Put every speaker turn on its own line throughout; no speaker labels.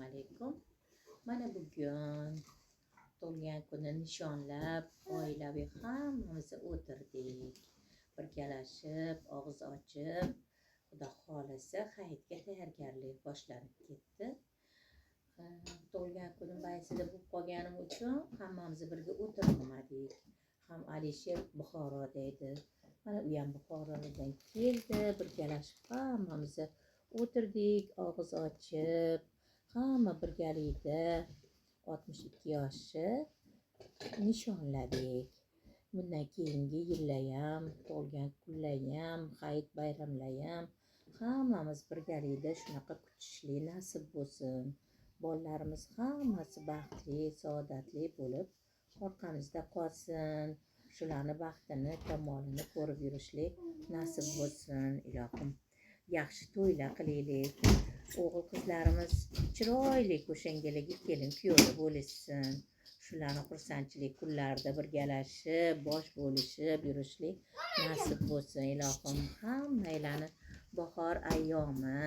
Assalomu alaykum. Mana bugun tug'ilgan kunni nishonlab, oilaviy hammamiz o'tirdik. Birgalashib, og'iz ochib, Xudo xohlasa, hayitga tayyorgarlik boshlanib ketdi. Tug'ilgan kunim baysida bo'lib qolganim uchun hammamiz birga o'tirolmadik. Ham Alisher Buxoroda edi. Mana u ham Buxorodan keldi, birgalashib hammamiz o'tirdik, og'iz ochib, hamma birgalikda 62 yoshni nishonladik. Bundan keyingi yillayam, tug'ilgan kunlayam, hayit bayramlayam hammamiz birgalikda shunaqa kutishlik nasib bo'lsin. Bolalarimiz hammasi baxtli, saodatli bo'lib orqamizda qolsin. Shularni baxtini, kamolini ko'rib yurishlik nasib bo'lsin, ilohim. Yaxshi to'ylar qilaylik. O'g'il qizlarimiz chiroyli ko'shangaligi kelin kuyovli bo'lishsin. Shularni xursandchilik kunlarida birgalashib, bosh bo'lishib yurishlik nasib bo'lsin, ilohim. Hammanglarni bahor ayyomi,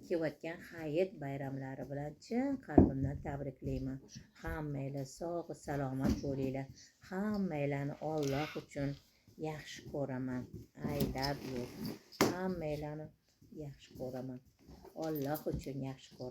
kelayotgan hayit bayramlari bilan chin qalbimdan tabriklayman. Hammanglar sog' salomat bo'linglar. Hammanglarni Alloh uchun yaxshi ko'raman. I love you. Hammanglarni yaxshi ko'raman. Alloh uchun yaxshi ko'raman.